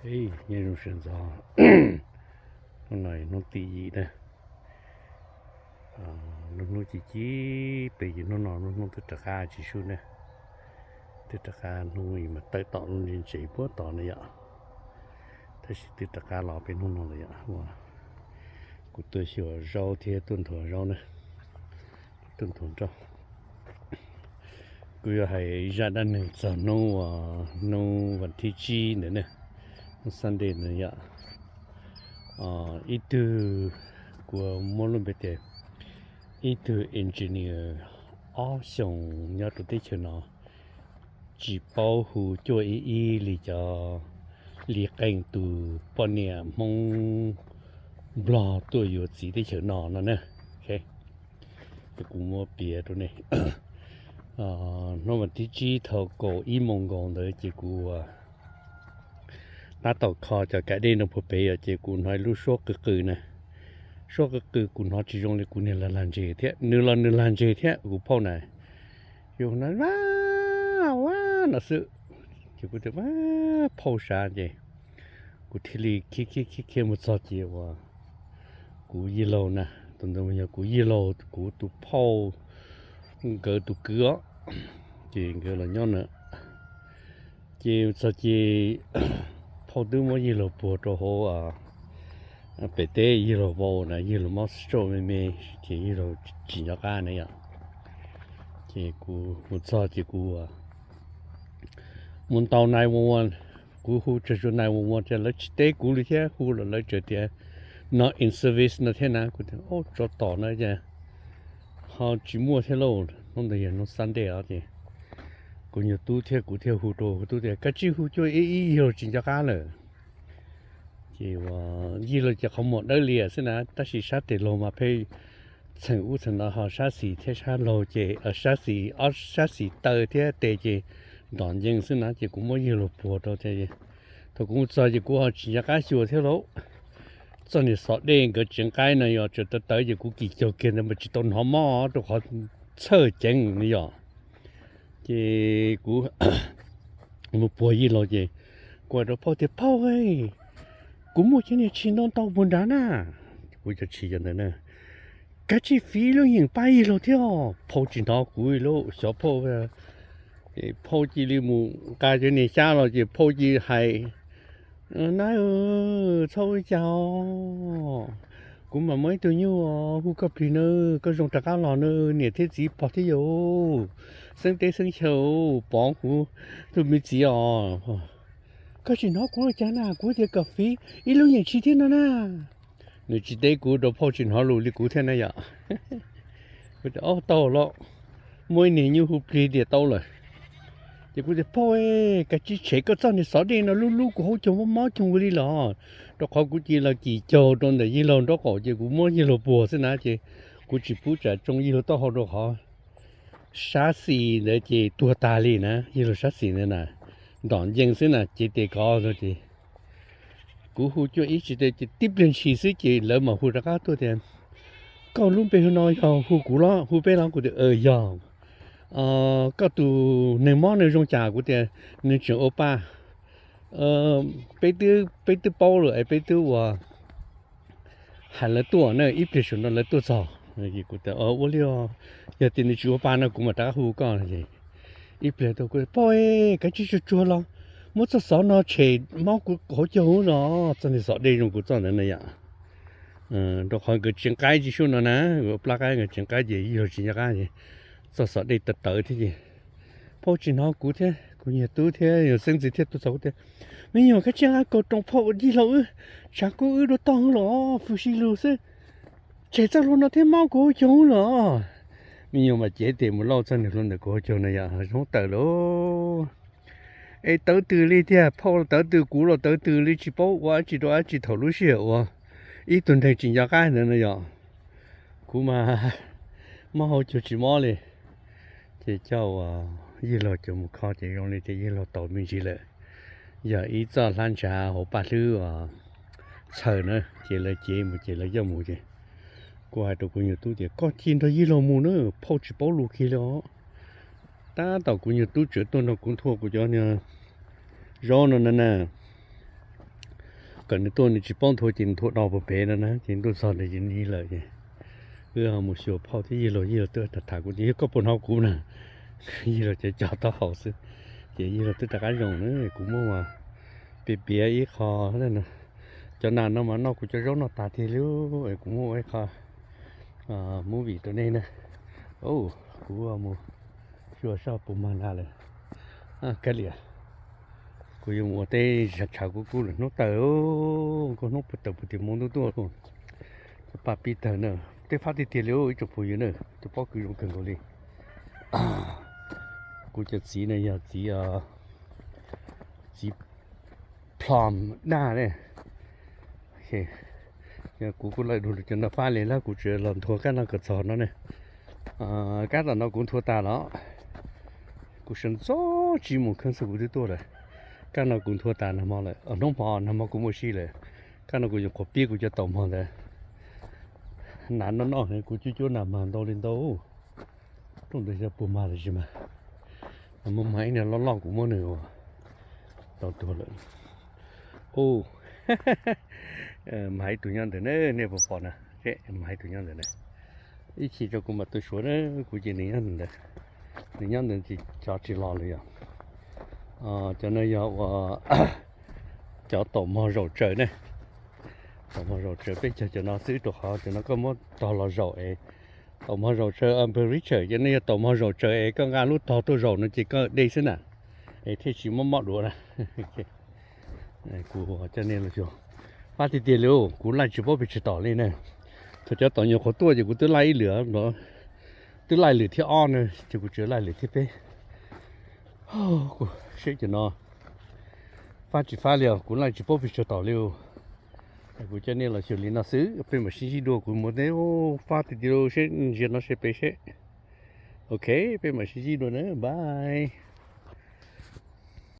Ib, nyob zoo sawv ntxov. Hnub no hnub tim yim na. Lub hnub ci ci pes yim hnub no, lub hnub twb rov qab tsis sub ne. Twb rov qab hnub mas tawm tom lub ntse ntse puag tod na yom. Tab sis twb rov qab los peb hnub no lawm yom. Kuv tuaj xyuas zaub thiab tuaj nthuav zaub na. Tuaj nthuav nroj. Kuv yuav hais zaj dab neeg txog hnub, hnub vas thib tsib ntawd ne, hnub Sunday ntawd yom. Ib tug, kuv muab lub npe tias ib tug engineer ob xyoos nyob rau teb chaws no, tsis paub hu cuaj ib ib li cov, li qee tus poj niam Hmoob Nplog tuaj yuav txiv teb chaws no no na. Ces kuv muab piav rau nej. Hnub vas thib tsib thaum kaum ib moos nkaus ntawd ces kuv tab tom kho cov kav dej no puag pem yom, ces kuv hnov ib lub suab qw qw na. Suab qw qw kuv hnov tsis zoo li, kuv niag los lag ntseg thiab, nws los nws lag ntseg thiab kuv phauj na. Yus hnov a a no xwb, ces kuv tias a, phauj sav ces kuv thiaj li khiav khiav khiav khiav mus txog ces uas kuv yij laug na, tus ntawd yog kuv yij laug kuv tus phauj nkawd tus kwv os, ces nkawd los nyob na. Ces txog ces phauj twb muab yij laug puag rau hauv pem teb, yij laug vau na, yij laug mob stroke me me, ces yij laug tsis nco qab na yom. Ces kuv mus txog ces kuv mus ntaus nine one one, kuv hu tsawg tsawg nine one one ces lawv tsis teb kuv li thiab, hu los lawv tseem tias not in service no thiab na. Kuv tias o, tsov tom na ces ho tsis muaj thiab lauj. Hnub ntawd yog hnub Sunday os ces kuv nyuag tub thiab kuv thiaj hu rau tub tias kav tsij hu cuaj ib ib, yij laug tsis nco qab lawm. Ces yij laug ces qhov muag dawb lias xwb na, tab sis sab tes laug mas pheej txheem ub txheem no, ho sab xis thiab sab laug ces sab xis, ob sab xis taw thiab tes ces ntom ncees xwb na, ces kuv muab yij laug puag rau. Thaum kuv mus txog ces kuv ho tsis nco qab xyuas thiab lauj. Txoj niag xov dej nkawd tsev nqaib no yog tseem tawv tawv ces kuv kis caug kiag ntawd mas tsis tau hnov mob rau qhov txhawj ceev no yom. Ces kuv mus puag yij laug ces kuv hais rau phauj tias phauj, kuv muaj cov niag tshis ntau ntau puag nrad na. Kuv cov tshis cov ntawd na, kav tsij fiv ib lub yeem pab yij laug thiab. Phauj tsis hnov kuv li lauj, xyov phauj phauj cia li mus nqa cov niag xyab los ces phauj cia li hais, nab, txhob ua li cas os. Kuv mam muaj ib tug nyuj hu koj plig na, koj zoo rov qab los na, niam thiab txiv pog thiab yawg, xeeb teb xeeb chaw pom kuv tus me txiv os. Koj tsis hnov kuv ua cas na, kuv tias kom fiv ib lub yeem tshis thiab no na. Nws tsis teb kuv rau phauj tsis hnov lus li kuv thiab na yom. Kuv tias o, tau los, muaj ib niag nyuj hu plig tias tau lawm. Ces kuv tias phauj, kav tsij tshem koj txoj niag xov dej no, lub lub kuv haub caug mob mob coog ua li los, rau qhov kuv cia li kis caug rau ntawm yij laug nraub qaum ces kuv muab yij laug puag xwb na, ces kuv tsis pub tsam tsoo yij laug taub hau rau qhov sab xis ntawd ces tuag tag li na, yij laug sab xis ntawd na, ntom ncees xwb na, cev tes kov ces kuv hu cuaj ib tsis tau ces tib pliag ntshis xwb ces lawv mam hu rov qab tuaj tias koj lub npe hu no yog hu kuv los hu peb los? Kuv tias yog. Koj tus neeg mob nws zoo cas? Kuv tias nws tseem ua pa. Peb twb, peb twb paub lawm es peb twb ua hais lawv tuaj na, ib pliag saum no lawv tuaj txog. Kuv tias ua li, yog tias nws tsis ua pa no kuv mam rov qab hu koj. Ib pliag tuaj kuv tias phauj, kav tsij tsuag tsuag los, muab txoj xov no tshem mob kuv haub caug los, txoj niag xov dej zoo kuv txoj ntawd na yom. Rau qhov nkawd tsev nqaib tsis sub no na, plab qaib nkawd tsev nqaib ces yij laug tsis nco qab ces txoj xov dej tawv tawv thiab ces phauj tsis hnov kuv thiab kuv niag tub thiab yawg xeeb ntxwv thiaj tuaj txog kuv tias me nyuam, kav tsij nqa kaus roos phauj ua yij laug wb, tshav kub wb dua tog los, fwj sib lug xwb, tshem txoj hlua no thiab mob kuv haub caug los. Me nyuam mas cev tes mus lauj txoj niag hlua ntawm kuv haub caug no yom, zoo tawm lauj. Es tawv twg li tiag, phauj los tawv twg, kuv los tawv twg li, tsis paub ua dab tsi rau dab tsi thaum lub sij hawm uas ib tug neeg tsis nco qab ntawd no yom. Kuv mas mob haub caug tsis mob li. Ces coj uas yij laug coj mus kho ces zoo li tias yij laug tau me ntsis lawm. Yog ib txoj hlab ntshav hauv paj hlwb uas txhaws na, ces lawv cev mus ces lawv coj mus ces kuv hais rau kuv nyuag tub tias koj cia nrog yij laug mus na, phauj tsis paub lus kiag li os. Tab tom kuv nyuag tub tseem tuaj nrog kuv nthua kuv cov niag zaub no na na. Kom nws tuaj nws tsis paub nthua ces nthua do pem pem no na, ces ntuj txog ntawd ces nws yig lawm ces wb ho mus xyuas phauj thiab yawg laus, yawg laus twb tham tham kuv tias yog koj puas hnov kuv na, yawg laus ces cov taub hau xwb. Ces yawg laus twb rov qab zoo na, kuv muab mas piav piav ib qho, cov nas no mas noj kuv cov zaub noj tas tiag li, kuv muab ua ib qho movie rau nej na. Kuv mus xyuas saib puas mag nas lawm. Kab liam, kuv yuav mus ua teb tshav kub kub lawm, hnub tawg, nkauj hnub puag tawm puag tim hmo ntuj tuaj. Cov paj pib tawg na, tej fab tiag tiag li ib tsoom phooj ywg na, cov pob kws zoo kawg nkaus li. Kuv cov txiv no yog txiv, txiv plum daj ne. Kuv kuj laij dua cov no fab li lawm, kuv tsuas los nthua kab no kom txog no ne. Kab tom no kuv nthua tas los, kuv sawv ntxov tsis mus kheeb xwb kuv twb tuaj lawm. Kab no kuv nthua tas nag hmo lawm, hnub hmo nag hmo kuv muaj sij lawm. Kab no kuv yuav qhuav pib kuv cov taum mog ntawd. Nas noj noj kuv cuab cuab nas mag ntau li ntau. Rooj ntawd xyov puas mag los tsis mag. Muaj mag ib niag loj loj kuv muab nws ua tau tuag lawm. Ub, mag ib tug nyob ntawd na, nej puas pom na? Seb, mag ib tug nyob ntawd na. Ib chim rau kuv mam tu suav na, kuv ces nws nyob ntawd. Nws nyob ntawd ces cov tsis los lawm yog. Cov no yog ua cov taum mog zaum tsaws ne. Taum mog zaum tsaws peb cog cov no xwb rau qhov cov no koj muab tog los zaum es. Taum mog zaum tsaws amperiture ces nej yog taum mog zaum tsaws es koj nqa lub tog tuaj zaum no ces koj de xwb na, es thiaj tsis mob mob duav na. Kuv coj nej los xyuas, fab tiag tiag li, kuv laij tsis paub pes tsawg tom li na. Thaum cov taum nyuam qhuav tuaj ces kuv twb laij ib lwm, twb laij lwm thib ob na, ces kuv tseem laij lwm thib peb. Seb cov no fab tsis fab li os, kuv laij tsis paub pes tsawg tom li. Kuv coj nej los xyuas li no xwb, peb mam sib ntsib dua, kuv mus teb fab tiag tiag li, seb ntsia no seb peb seb. Ok, peb mam sib ntsib dua na, bye.